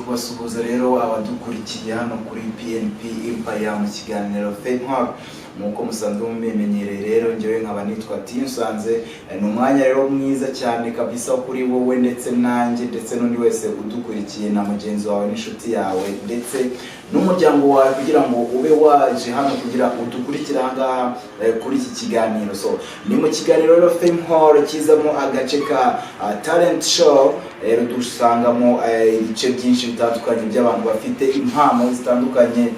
Kubasuhuza rero abadukurikiye hano kuri PNP Empire mu kiganiro Fame Hub. Nk'uko musanzwe mubimenyereye rero, njyewe nkaba nitwa Tinsanze. Ni umwanya rero mwiza cyane kabisa kuri wowe ndetse nanjye ndetse n'undi wese udukurikiye na mugenzi wawe n'inshuti yawe ndetse n'umuryango wawe, kugira ngo ube waje hano kugira udukurikire aha ngaha kuri iki kiganiro. So ni mu kiganiro rero Fame Hall kizamo agace ka talent show. Rero dusangamo ibice byinshi bitandukanye by'abantu bafite impano zitandukanye,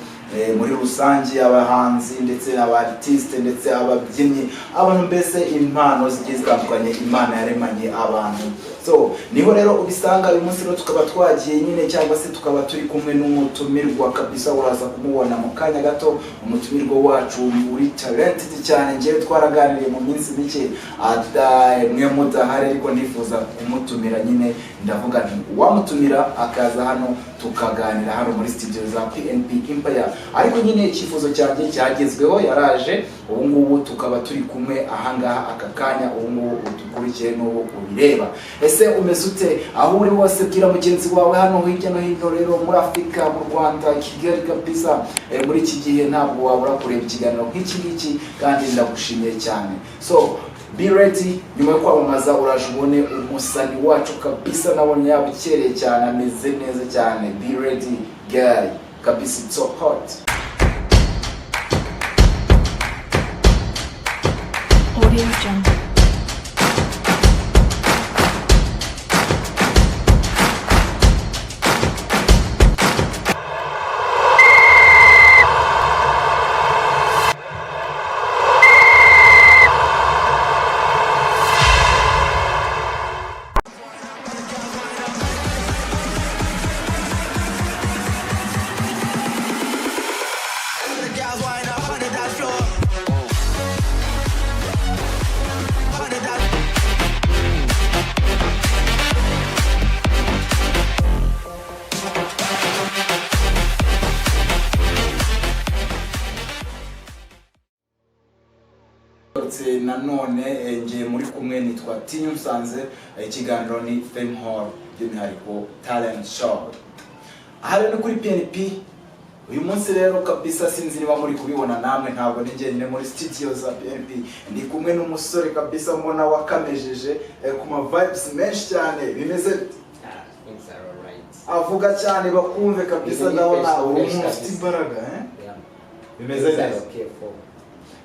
muri rusange abahanzi ndetse aba artiste ndetse ababyinnyi, abantu mbese impano zigiye zitandukanye Imana yaremanye abantu. So niho rero ubisanga. Uyu munsi rero tukaba twagiye nyine, cyangwa se tukaba turi kumwe n'umutumirwa kabisa, uraza kumubona mu kanya gato. Umutumirwa wacu uri talented cyane, njyewe twaraganiriye mu minsi mike mwe mudahari, ariko nifuza kumutumira nyine, ndavuga nti uwamutumira akaza hano tukaganira hano muri studio za PNP Empire. Ariko nyine icyifuzo cyanjye cyagezweho, yaraje, ubu ngubu tukaba turi kumwe ahangaha aka kanya, ubu ngubu udukurikiye n'ubu ubireba. Ese umeze ute aho uri hose? Bwira mugenzi wawe hano hirya no hino rero muri Afurika, mu Rwanda, Kigali kabisa. Muri iki gihe ntabwo wabura kureba ikiganiro nk'iki ngiki, kandi ndagushimiye cyane. So be ready, nyuma yo kwamamaza uraje ubone umusani wacu kabisa, nabonye yabukereye cyane, ameze neza cyane. Be ready guy, kabisa it's so hot. Audio Jungle. Girls wind up on the dance floor. On the dance. Ngarutse nanone, ngiye muri kumwe, nitwa Tinyu Nsanze, ikiganiro ni Fame Hall, by'umwihariko talent show. Aha rero ni kuri PNP. Uyu munsi rero kabisa sinzi niba muri kubibona namwe, ntabwo ni njyenyine muri studio za PNP, ndi kumwe n'umusore kabisa mbona wakamejeje ku ma vibes menshi cyane. Bimeze bite? Ah, things are alright. Avuga cyane bakumve kabisa. Ibintu ni Ndabona fresh, uri fresh umuntu ufite kabisa. imbaraga, eh? Yeah. Bimeze Things are neza. okay for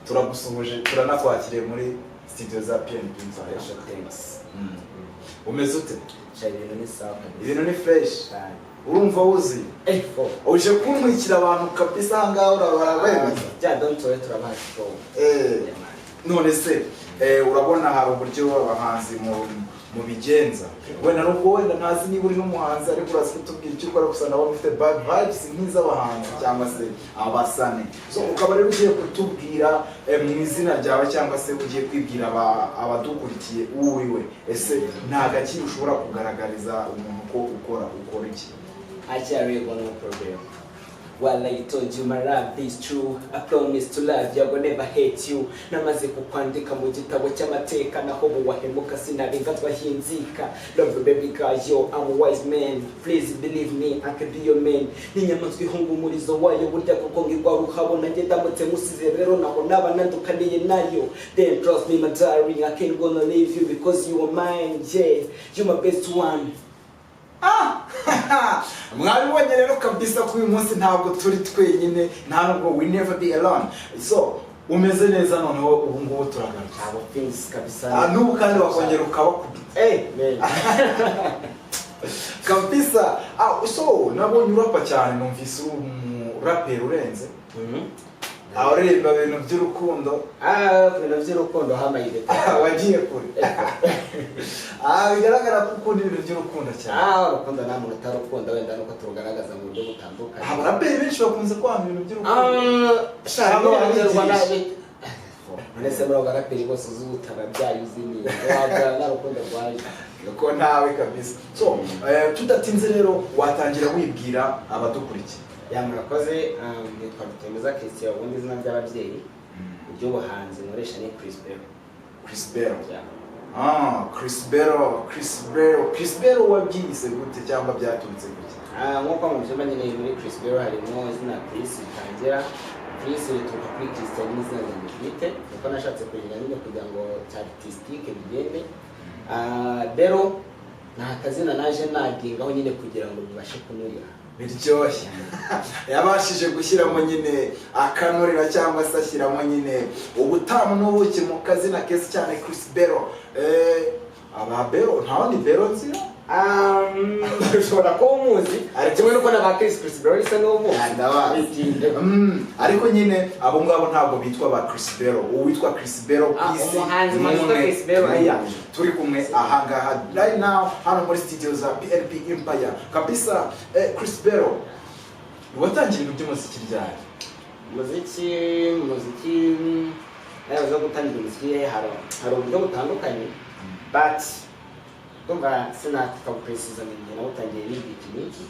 Turagusuhuje, turanakwakiriye muri studio za PNP. Special thanks. Umeze ute? Sha, ibintu ni sawa kabisa. Ibintu ni fresh. Cyane. Urumva wuzuye? Eh, for. Uje kuntwikira abantu kabisa ahangaha, urabemeza. Yeah, don't worry, turabaha show. Yeah, man. None se urabona hari uburyo abahanzi mu bigenza, wenda nubwo wenda ntazi niba uri n'umuhanzi, ariko urazi kutubwira icyo ukora, gusa ndabona ufite bad vibes nk'iz'abahanzi cyangwa se abasane. So ukaba rero ugiye kutubwira mu izina ryawe, cyangwa se ugiye kwibwira abadukurikiye uwo uri we. Ese nta gaki ushobora kugaragariza umuntu ko ukora iki? Actually, no problem. While I told you my love is true, I promise to love you, I will never hate you. Namaze kukwandika mu gitabo cy'amateka, naho buwahemuka sinarenga hinzika. Love you, baby girl, yo, I'm a wise man. Please believe me, I can be your man. N'inyamaswa ihunga umurizo wayo, burya kuko ngirwa ruhabo, nanjye ndamutse musize rero naho naba nandukaniye nayo. Then trust me, my darling, I can't gonna leave you because you are mine, yeah. You my best one. Mwabibonye rero kabisa ko uyu munsi ntabwo turi twenyine, nta nubwo we never be alone. So umeze neza noneho ubu ngubu turagarutse? Abo things kabisa. Ah, n'ubu kandi wakongera ukabakubita. Hey, man. Kabisa. Ah, so nabonye urapa cyane, numvise uri umuraperi urenze. Aho uririmba ibintu by'urukundo. Ah, ku bintu by'urukundo hamayire. Wagiye kure. Ah, bigaragara ko ukunda ibintu by'urukundo cyane. Ah, urukundo nta muntu utarukunda, wenda nuko turugaragaza mu buryo butandukanye. Abaraperi benshi bakunze kwanga ibintu by'urukundo. Ah, sha, Cyangwa nyine babigisha. None se muri abo baraperi bose uzi utarabyaye, uzi ni wabyara nta rukundo rwaje? Ko ntawe kabisa. So tudatinze rero, watangira wibwira abadukurikiye. Ya, murakoze. Nitwa Rutemeza Christian, ubundi izina ry'ababyeyi, iry'ubuhanzi nkoresha ni Chris Bell. Chris Bell. Yeah. Ah, Chris Bello, Chris Bello, Chris Bello, wabyise gute cyangwa byaturutse gute? Ah, nk'uko mubyumva nyine, muri Chris Bello harimo izina Chris ritangira. Chris rituruka kuri Christian, n'izina ryanjye bwite, kuko nashatse kugira nyine kugira ngo cya artistique bigende. Ah, Bello ni akazina naje nagingaho nyine kugira ngo bibashe kunurira. Biryoshye. Yabashije gushyiramo nyine akanurira cyangwa se ashyiramo nyine ubutamu n'ubuki mu kazina keza cyane, Chris Bello. Aba Bello, nta wundi Bello nzira. Ushobora kuba umuzi kimwe nuko na ba Chris, Chris Bello isa n'umuzi. Ndabazi. Bitinde. Ariko nyine abo ngabo ntabwo bitwa ba Chris Bello. Uwitwa Chris Bello ku Ah, isi umuhanzi ni muhanzi witwa umwe. Chris Bello, Ni yeah. turi kumwe ahangaha right now hano muri studio za PNP Empire kabisa. Chris Bello, watangiye ibintu by'umuziki ryari? Umuziki nawe zo gutangira umuziki, hari uburyo butandukanye, but ndumva sinataka gupresiza ngo njye nawutangiye niga iki n'iki.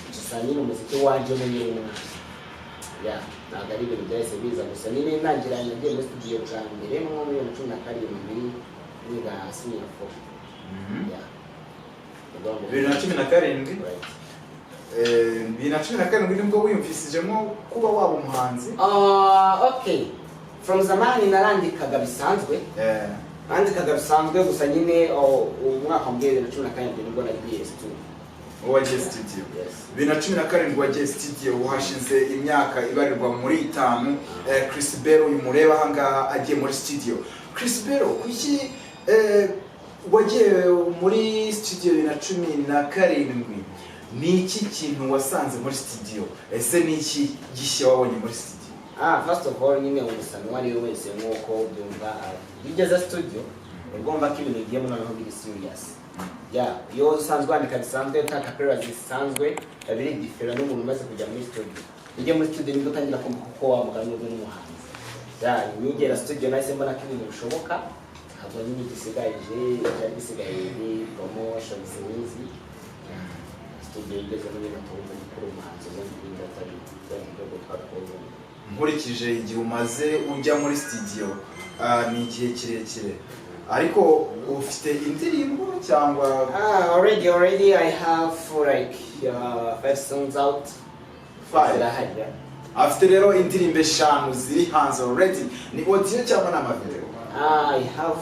Gusa nyine umuziki wanje menyere umwana ya, ntabwo ari ibintu byahise biza. Gusa nyine ntangira, nagiye muri studio bwa mbere nko muri 2017 niga senior four, yeah. 2017? Right. 2017 nibwo wiyumvisijemo kuba waba umuhanzi? Ah, okay, from zamani narandikaga bisanzwe. Nandikaga bisanzwe, gusa nyine, oh, umwaka wa 2017 nibwo nagiye studio. Wagiye studio? Yes. 2017 wagiye studio, uhashize imyaka ibarirwa muri 5. Chris Bello uyu mureba ahangaha agiye muri studio. Chris Bello, kuki wagiye muri studio 2017? Ni iki kintu wasanze muri studio? Ese ni iki gishya wabonye muri studio? Ah, first of all nyine umusani uwo ari we wese, nk'uko ubyumva, iyo ugeze studio ugomba ko ibintu ugiyemo noneho biri serious. Yeah, iyo usanzwe wandika bisanzwe, nta capella zisanzwe, biba biri different n'umuntu umaze kujya muri studio. Iyo ugiye muri studio nibwo utangira kumva kuko wa mugani uri n'umuhanzi. Yeah, nigera studio nahise mbona ko ibintu bishoboka. Ntabwo nyine igisigaye cyari gisigaye ni promotions n'izi studio. Igezemo nyine tumva gukora umuhanzi, ubundi ibindi atari byo gutwara. Nkurikije igihe umaze ujya muri studio, ni igihe kirekire, ariko ufite indirimbo cyangwa? Ah, already I have like five songs out. Five? Zirahari, yeah. Afite rero indirimbo 5 ziri hanze already. Ni audio cyangwa ni amavideo? Ah, I have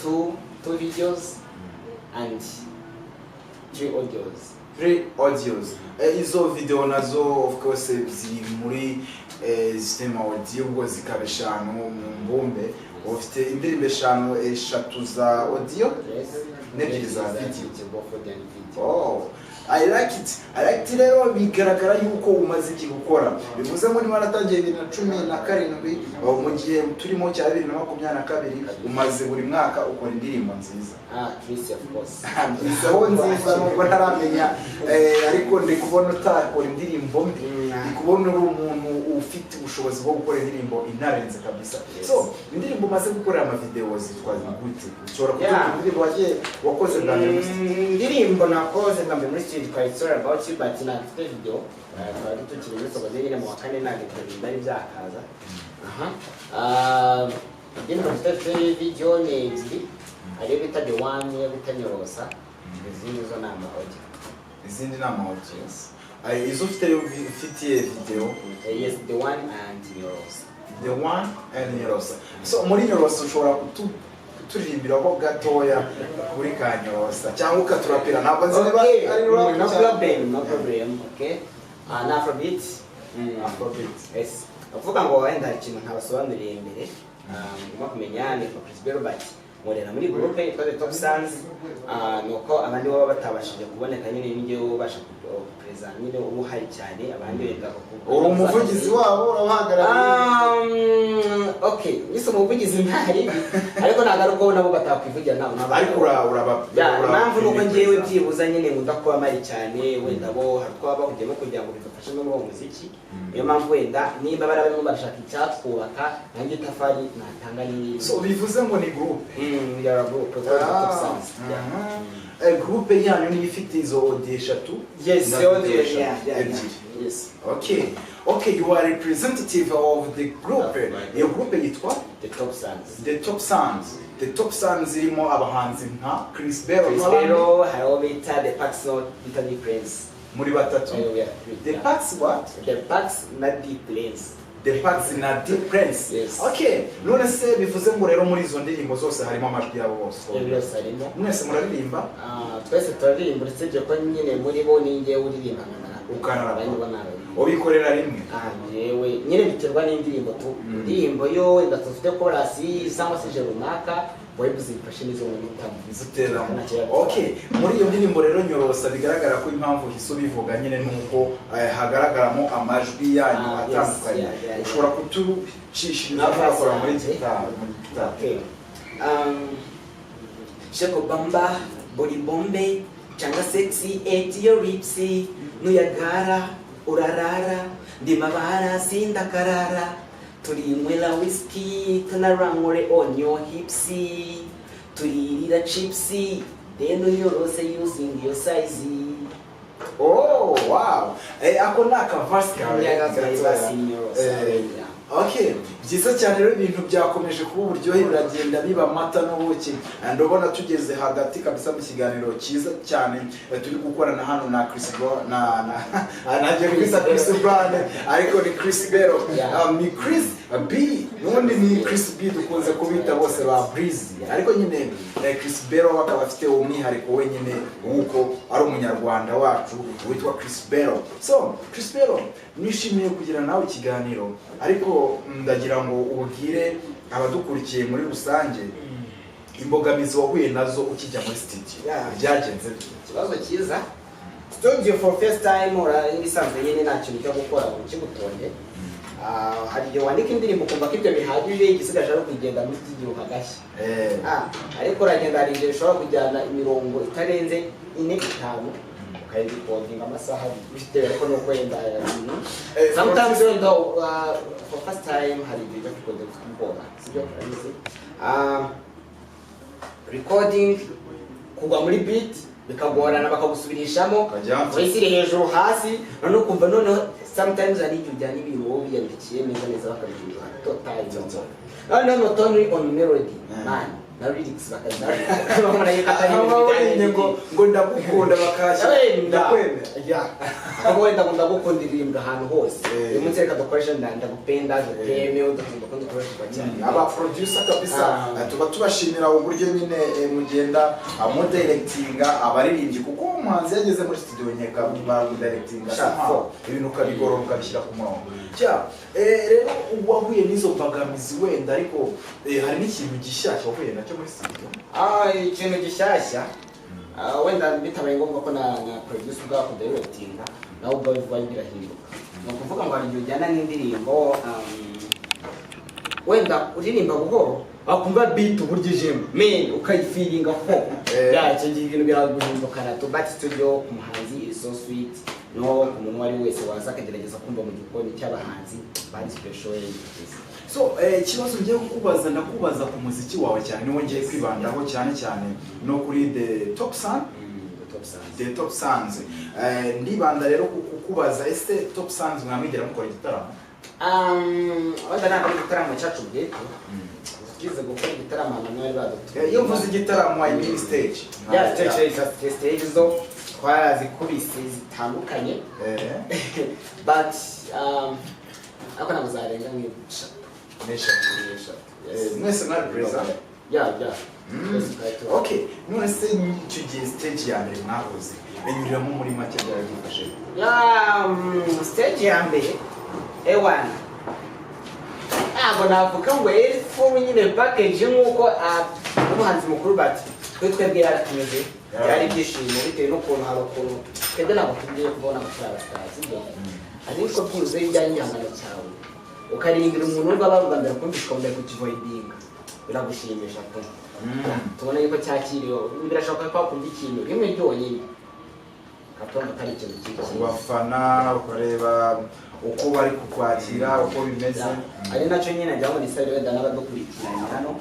two videos and three audios. Three audios. Izo video nazo of course ziri muri system audio, ubwo zikaba 5 mu mbumbe. Ufite indirimbo 5, 3 za audio Yes. n'ebyiri za video. Both audio and video. Oh, I like it. I like it. Rero bigaragara yuko umaze igihe ukora. Bivuze ngo niba waratangiye 2017, oh, mu gihe turimo cya 2022, umaze buri mwaka ukora indirimbo nziza. Ah, Chris, of course. Nzizaho nziza, nubwo ntaramenya, ariko ndi kubona utakora indirimbo mbi. Ndi kubona uri umuntu ufite ubushobozi bwo gukora indirimbo inarenze kabisa. Yes. So, indirimbo umaze gukorera amavideo zitwa gute? Ushobora kutubwira indirimbo wagiye wakoze bwa mbere muri studio? Indirimbo nakoze bwa mbere muri studio yitwa It's All About You, but ntabwo ifite video. Twari tukiri muri secondaire nyine mu wa kane, ntabwo ibyo bintu byari byakaza. Aha. Ah, indirimbo mfite video ni ebyiri, hari iyo bita The One n'iyo bita Nyorosa. Izindi zo ni ama audio. Izindi ni ama audio. Izo ufite ufitiye video? Yes, The One and Nyorosa. The One and Nyorosa. So muri Nyorosa ushobora kuturirimbiraho gatoya kuri ka Nyorosa cyangwa ukaturapira? Ntabwo nzi niba Okay, ari rap no cyangwa- problem, no problem. Okay. Na Afrobeat. Afrobeat. Yes. Uvuga ngo wenda hari ikintu ntabasobanuriye mbere. Ngomba kumenya ni Chris Bello, but nkorera muri groupe yitwa The Top Sons. Nuko abandi baba batabashije kuboneka, nyine nijye ubasha kupreza nyine uba uhari cyane, abandi wenda Uri umuvugizi wabo, urabahagarariye? Okay, nise umuvugizi ntari, ariko ntabwo ari uko nabo batakwivugira nabo nabo. Ariko uraba Yeah, impamvu nuko njyewe byibuza nyine nkunda kuba mari cyane, wenda bo hari utwaba bahugiyemo kugira ngo bidufashe no muri uwo muziki. Niyo mpamvu wenda nimba bari barimo barashaka icyatwubaka, nanjye itafari natanga ni So bivuze ngo ni groupe? We are a group, we call it Top Sons. Yeah. Groupe yanyu niyo ifite izo audio 3 Yes, na audio, video yeah, ebyiri? Yes. Okay. Okay, you are representative of the group. Of my group. Iyo group yitwa The Top Sons. The Top Sons. The Top Sons irimo abahanzi nka Chris Bello Chris n'abandi. Bello, hariho bita The Pax, no bita The Prince. Muri batatu. Oh, yeah, three, The yeah. Pax what? The Pax na The Prince. The Pax na The Prince. Yes. Okay, none se bivuze ngo rero muri izo ndirimbo zose harimo amajwi yabo bose? Ibyo byose harimo. Mwese muraririmba? Ah, twese turaririmba, uretse ko nyine muri bo ni njyewe uririmba nkanarapa. Ukanarapa. Abandi bo ntabaririmba. Ubikorera rimwe? Ah, njyewe nyine biterwa n'indirimbo tu. Indirimbo yo wenda dufite chorus cyangwa se je runaka, web zifashe nizo mpitamo. Ziteramo. Nta kibazo. Okay, muri iyo ndirimbo rero Nyorosa, bigaragara ko impamvu uhise ubivuga nyine nuko hagaragaramo amajwi yanyu Ah, yes, atandukanye. yeah. Ushobora kutucishiriza Nka verse mugakora muri yanjye. gitari, muri gitari. Okay. Sheko bamba, body bombe, changa sexy, at your lips, nuyagara, urarara, ndi mabara, sindakarara, turinywera whisky, tunarangure on your hips, turirira chips, then uyorose using your size. Oh, wow. Ako ni akaverse kawe. Yeah, that's my verse in Nyorosa. Eh, okay, byiza cyane rero, ibintu byakomeje kuba uburyohe, biragenda biba amata n'ubuki. Ndabona tugeze hagati kabisa mu kiganiro cyiza cyane turi gukorana hano na Chris Bro na nanjye kwita Chris Brown, ariko ni Chris Bello. Yeah. Ni Chris B, n'ubundi ni Chris B dukunze kubita bose ba Breezy, ariko nyine Chris Bello akaba afite umwihariko wenyine w'uko ari umunyarwanda wacu witwa Chris Bello. So Chris Bello, nishimiye kugira nawe ikiganiro, ariko ndagira ngo ubwire abadukurikiye muri rusange imbogamizi wahuye nazo ukijya muri studio. Byagenze bite? Ikibazo cyiza. Studio for first time, ibisanzwe nyine nta kintu cyo gukora ngo kigutonde. Ah, hari igihe wandika indirimbo ukumva ko ibyo bihagije, igisigaje ari ukugenda muri studio ukagashya. Ah, ariko uragenda, hari igihe ushobora kujyana imirongo itarenze ine, itanu, ukayirecordinga amasaha 2, bitewe ariko nuko wenda sometimes wenda for first time hari igihe ujya kurecordinga ufite ubwoba, sibyo? Urabizi. Ah, recording, kugwa muri beat bikagorana, bakagusubirishamo. Ukajya Voice iri hejuru, hasi, noneho ukumva, noneho sometimes hari igihe ujyana ibintu wowe wiyandikiye neza neza, bakabihindura total. Total. Noneho not only on melody, man, na lyrics bakazabona, babona yuko atari ibintu aho bijyanye wenyine ngo n'igihe. ngo ndagukunda bakashya Wenda. ndakwemera. Yeah. Ahubwo wenda ngo ndagukunda iririmbwa ahantu hose. Uyu munsi reka dukoreshe ndagupenda, duteme, udakunda ukundi ukoreshwa cyane. Aba producer kabisa, Ah. tuba tubashimira uburyo nyine mugenda mudirectinga abaririmbyi, kuko umuhanzi yageze muri studio nkeka bamudirectinga Sha, somehow, ibintu ukabigorora, ukabishyira ku murongo. Cya rero wahuye n'izo mbogamizi wenda, ariko hari n'ikintu gishyashya wahuye nacyo muri studio? Ah, ikintu gishyashya, ah, wenda bitabaye ngombwa ko na producer ubwako directinga, nawe ubwawe vuba birahinduka. Ni ukuvuga ngo hari igihe ujyana n'indirimbo, wenda uririmba buhoro, wakumva beat uburyo ijemo, man, ukayifeelinga ko ya icyo gihe ibintu biraguhindukana tu. But studio ku muhanzi is so sweet, no ku muntu uwo ari we wese waza akagerageza kumva mu gikoni cy'abahanzi bari special. So ikibazo ngiye kukubaza, ndakubaza ku muziki wawe cyane, niwo ngiye kwibandaho cyane cyane, no kuri The Top Son. The Top Sons. The Top Sons. Ndibanda rero ku kukubaza, ese Top Sons mwamwigera mukora igitaramo? Wenda ntabwo ari igitaramo cyacu bwite, twize gukora igitaramo ahantu bari badutumiye. Iyo mvuze igitaramo, I mean stage. Ya, stage, stage zo twarazikubise zitandukanye, but ariko ntabwo zarenga nk'eshatu. N'eshatu. Eshatu. Mwese mwari present? Yeah. Twese twari tuhari. Okay, none se icyo gihe stage ya mbere mwakoze, binyuriramo muri make, byari byifashe? Ya, stage ya mbere, ewana, ntabwo navuga ngo yari full nyine package nk'uko umuhanzi mukuru, bati twe twebwe yaratumeze, byari ibyishimo bitewe n'ukuntu hari ukuntu twebwe ntabwo tugiye kubona amafaranga star, sibyo? Ariko byibuze iyo ujyanye igihangano cyawe ukaririmbira umuntu wumva bavuga mbere kumvisha, ukabona kukivibinga, biragushimisha pe. Tubona yuko cyakiriwe. Birashoboka ko wakumva ikintu rimwe ryonyine ukatumva ko ari ikintu Ku cyiza. bafana, ukareba uko bari kukwakira, uko bimeze. Ari nacyo nyine ngira ngo nisabire wenda n'abadukurikiranye hano.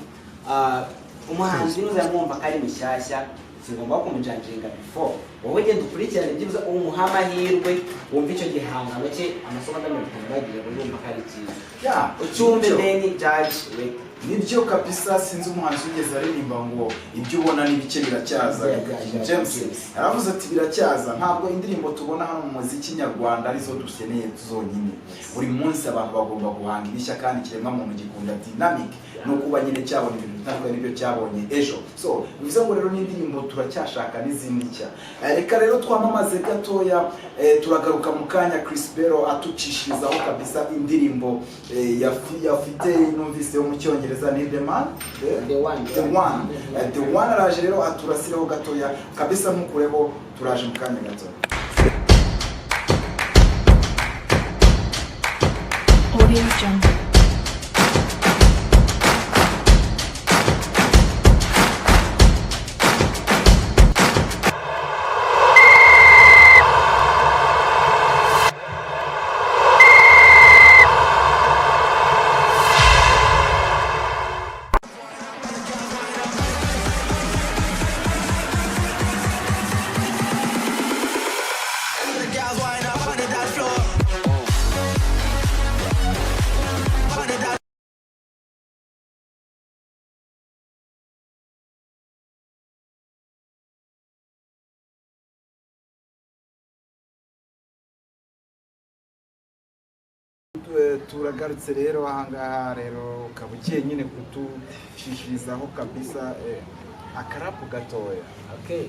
Ah, umuhanzi nuza mwumva ko ari mushyashya, si ngombwa kumujudginga before. Wowe genda ukurikirane, byibuze umuha amahirwe, wumve icyo gihangano cye amasegonda 50 bagiye ngo yumva ko ari cyiza, ucyumve, nibyo. Then judge later. Nibyo kabisa. Sinzi umuhanzi wigeze aririmba ngo ibyo ubona ni bike, biracyaza. Yeah, James James. yaravuze ati biracyaza. Ntabwo indirimbo tubona hano mu muziki nyarwanda arizo dukeneye zonyine. Buri munsi abantu bagomba guhanga ibishya, kandi ikiremwamuntu gikunda dynamic no kuba nyine cyabona ibintu bitandukanye n'ibyo cyabonye ejo. So bivuze ngo rero n'indirimbo turacyashaka n'izindi nshya. Reka rero twamamaze gatoya, turagaruka mu kanya Chris Bello atucishirizaho kabisa indirimbo yafite numvise yo mu Cyongereza, ni The Man. The One. The One. The One araje rero aturasireho gatoya kabisa, ntukureho, turaje mu kanya gato. Audio Jungle. The girls wind up on the dance floor. On the dance. Turagarutse rero ahangaha rero, ukaba ugiye nyine kutushishirizaho kabisa akarapu gatoya. Okay.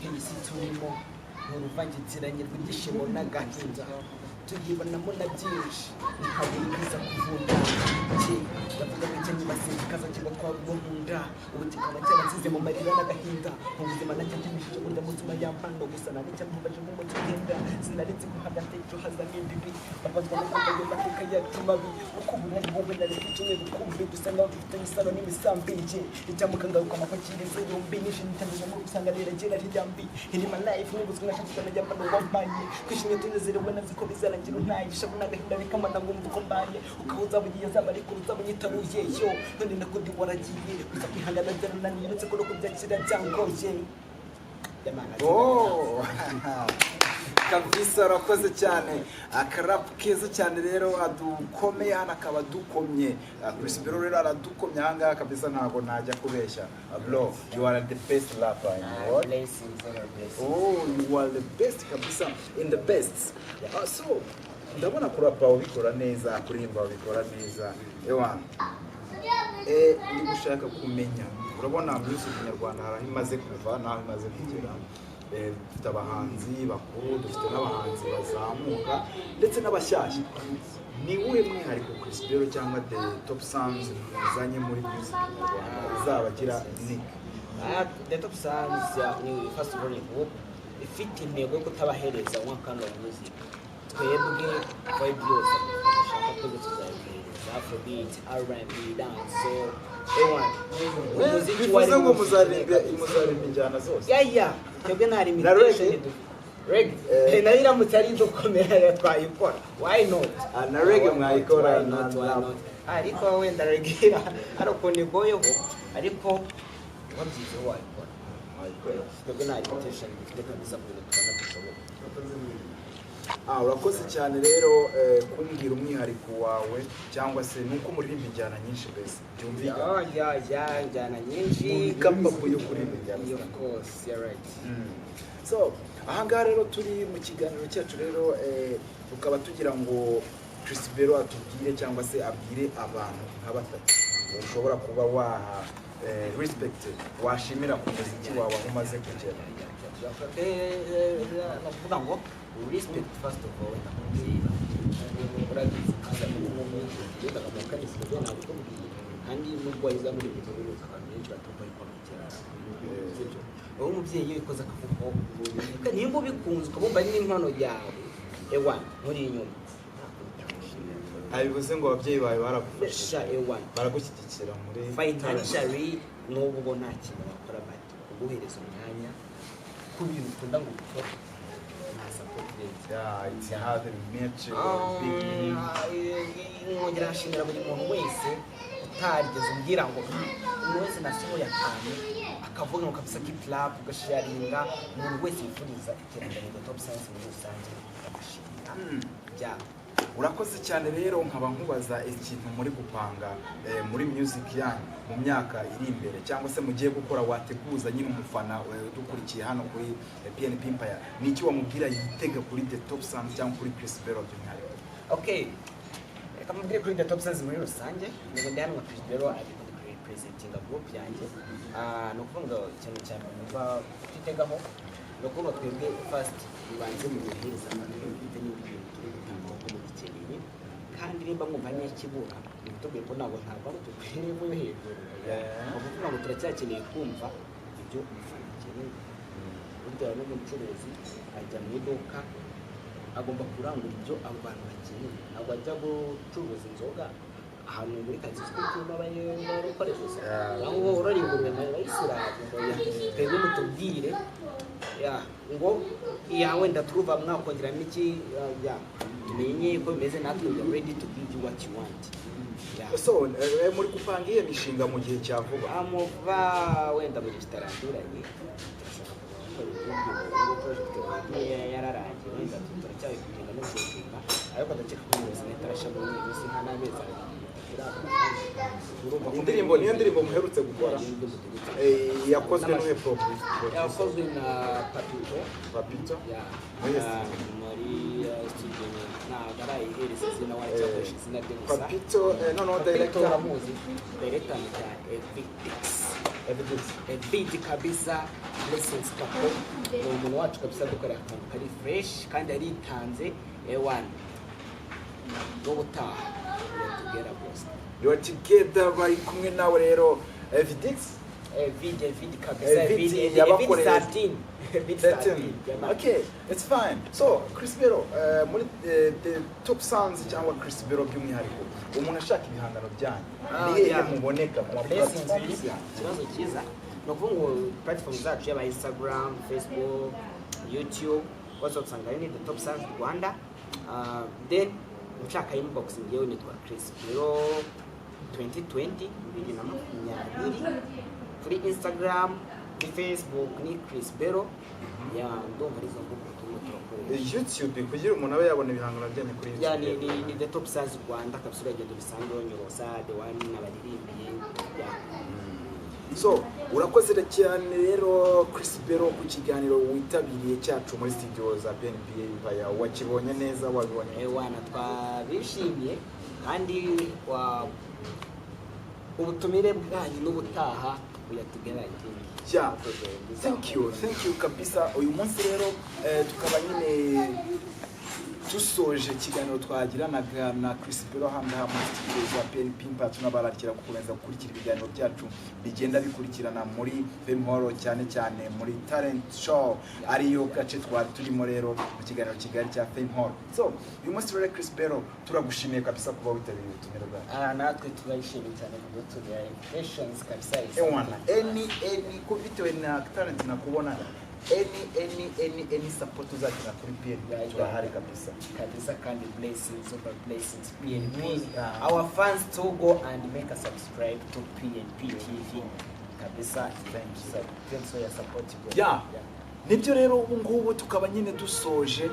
Iyi si turimo ni uruvangitiranye rw'ibyishimo n'agahinda, tuyibonamo na byinshi, ntabwo biza kuvunda. Njye ndavuga ngo icyo nibasize kazakirwa kwa rwo nkunda, ubu kikaba cyaransize mu marira n'agahinda mu buzima. Nacyo nshimishije burya mutima yampano gusa nari cyambabaje nk'umuti ugenda. Sinaretse ko hagati ejo hazamo imbibi, babazwa no kumva ayo mateka yacu mabi, uko ubu wowe nareka icyumweru kumbi dusa naho dufitanye isano n'imisambi. Njye icyamuka ngaruka amapakirizo yombi nishimye ngo usanga riragera rijyambi in my life n'ubuzima nashatse najyambano wampaye twishimye tunezerewe, nazi ko bizarangira untaye ishavu n'agahinda bikamana ngo mvuko mbaye ukaba uzaba ugiye azaba ariko uzaba unyitaruye yo none nakundi waragiye gusa kwihangana byarananiye, uretse ko no kubyakira byangoye. Yamana. Oh, kabisa urakoze cyane, akarapu keza cyane rero adukomeye hano, akaba adukomye. Chris Bello rero aradukomye ahangaha kabisa, ntabwo najya kubeshya. Bro, you are the best rapper in the world. Blessings over blessings. Oh, you are the best kabisa, in the best. So ndabona kurapa ubikora neza, kuririmba ubikora neza. Ewa, ndi gushaka kumenya, urabona music nyarwanda hari aho imaze kuva n'aho imaze kugera. Dufite abahanzi bakuru, dufite n'abahanzi bazamuka ndetse n'abashyashya. Ni uwuhe mwihariko Chris Bello cyangwa The Top Sounds muzanye muri music nyarwanda izabagira unique? The Top Sounds ni first of all ni group ifite intego yo kutabahereza one kind of music. Twebwe vibe yose dushaka twebwe tuzayihereza, afrobeat, R&B, dance, ewan umuziki Bivuze wari ngo muzaririmba injyana zose? Yeah, twebwe nta Na limitation reggae? dufite. Reggae. Eh. Nayo iramutse ari idukomera twayikora, why not? Ah, na reggae mwayikora, Why not? na Why rap. not? Ariko wenda reggae ari ukuntu igoyeho, ariko wabyizeho wayikora. Mwayikora. Twebwe nta limitation dufite kabisa ku bintu tubona dushoboye. Ah, urakoze cyane rero kumbwira umwihariko wawe, cyangwa se nuko muririmba injyana nyinshi mbese byumvikana. Ya, njyana nyinshi. Muri capable yo kuririmba injyana Yeah, of zitandukanye. course, you're right. So ahangaha rero turi mu kiganiro cyacu rero, tukaba tugira ngo Chris Bello atubwire cyangwa se abwire abantu nka batatu ushobora kuba waha respect, washimira ku muziki wawe aho umaze kugera. Ni ukuvuga ngo respect first of all ndakubwira, urabizi kandi ndakamuha kandi sinzi nabikubwiye, kandi nubwo wayiza muri ibyo bihugu abantu benshi batumva yuko bamubyara, sibyo? Wowe umubyeyi iyo ubikoze akavuga ngo nimba ubikunze ukabumva ari n'impano yawe, ewa nkuri inyuma. Bivuze ngo ababyeyi bawe baragufashije, Sha, ewa baragushyigikira muri financially n'ubu bo nta kintu bakora, but kuguhereza umwanya ku bintu ukunda ngo ubikore nta support irenze. Yeah, it's have a much big meaning. Mwongera nkashimira buri muntu wese utarigeze umbwira ngo umuntu wese nasohoye akantu. Ukavuga ngo kabisa keep it up, ugasharinga umuntu wese wifuriza iterambere rya Top Science muri rusange, ndabashimira. Yeah. Urakoze cyane. Rero nkaba nkubaza ikintu muri gupanga muri music yanyu mu myaka iri imbere, cyangwa se mugiye gukora, wateguza nyine umufana udukurikiye hano kuri PNP Empire, ni iki wamubwira yitega kuri The Top Sound cyangwa kuri Chris Bello by'umwihariko? Okay, reka mubwire kuri The Top Science muri rusange. Ntabwo ndi hano nka Chris Bello, ariko ndi representinga group yanjye. Ni ukuvuga ngo ikintu cya mbere numva twitegaho ni ukuvuga twebwe first bibanze mu guhereza amatwi, mwumve niba ibintu turi gutanga koko mubikeneye, kandi nimba mwumva n'ikibura ntitubwiye ko ntabwo ari tugwiremo yo hejuru. Ni ukuvuga ngo turacyakeneye kumva ibyo umufana akeneye. Burya n'umucuruzi ajya mu iduka, agomba kurangura ibyo abo bantu bakeneye. Ntabwo ajya gucuruza inzoga ahantu muri karitsiye kuko bakoresha, cyangwa worora ingurube nka bayisilamu ngo ya twebwe mutubwire ya ngo ya wenda turuva mwakongeramo iki, ya tumenye ko bimeze, natwe we are ready to give you what you want. Yeah. So muri gupanga iyo mishinga mu gihe cya vuba? Amuva wenda mu gihe kitarambiranye turashaka gukora ibindi. Project yararangiye, wenda turacyabikugenda no gushinga, ariko ndakeka ko umuyobozi itarashya muri iyi minsi nka n'amezi 2. Urumva ko Indirimbo, niyo ndirimbo muherutse gukora? Yeah, niyo ndirimbo duherutse. Yakozwe n'uwe producer? Yakozwe na Papito. Papito. Ya. Muri Ah, studio. Muri studio ntabwo arayihereza izina, waracyakoresha izina rye gusa. Papito, noneho Papito. Director? Uramuzi, director amwita Evitix. Evidence. Evit kabisa, blessings kapo, ni umuntu wacu kabisa, dukorera akantu kari fresh kandi yaritanze ewan. N'ubutaha tugera bose. You are together, bari kumwe nawe rero Evidix. Evit, Evit kabisa. Evit. Evit. Yabakoreye. Evit 13, Evit 13. 13. Okay, it's fine. So, Chris Bello, muri The Top Sounds cyangwa Chris Bello by'umwihariko, umuntu ashaka ibihangano byanyu, ni hehe muboneka ku ma Blessings. platforms yanyu? Ikibazo cyiza. Ni ukuvuga ngo platform zacu yaba Instagram, Facebook, YouTube, hose usanga ari ni The Top Sounds Rwanda. Then nshaka inbox, ngewe nitwa Chris Bello 2020, 2020, kuri Instagram, kuri Facebook ni Chris Bello. Ya, ndumva arizo mbuga turimo turakoresha. YouTube, kugira umuntu abe yabona ibihangano byanyu kuri Ya, ni, YouTube? ni The Top Sounds Rwanda kabisa, uragenda ubisangeho, Nyorosa The One n'abaririmbiye ya. So, urakoze cyane rero Chris Bello ku kiganiro witabiriye cyacu muri studio za PNP Empire. Wakibonye neza, wabibonye? Ewana, twabishimiye kandi ubutumire bwanyu n'ubutaha buyatugera. Yeah. Thank you, thank you kabisa. Uyu munsi rero tukaba nyine dusoje ikiganiro twagiranaga na Chris Bello ahangaha muri studio za PNP Empire. Tunabarakira gukomeza gukurikira ibiganiro byacu bigenda bikurikirana muri Fame Hall, cyane cyane muri talent show, ariyo gace twari turimo rero mu kiganiro kigali cya Fame Hall. So uyu munsi rero, Chris Bello, turagushimiye kabisa kuba witabiriye ubutumire bwacu. Ah, natwe turayishimiye cyane kudutumira, invitations kabisa is Ewana, any ko bitewe na talent nakubonaga, any support uzagira kuri PNP, turahari kabisa. Kabisa, kandi blessings over blessings, PNP. Our fans to go and make a subscribe to PNP TV kabisa. Thank you. So, thanks for your support, bro. Yeah. Nibyo rero, ubu ngubu tukaba nyine dusoje.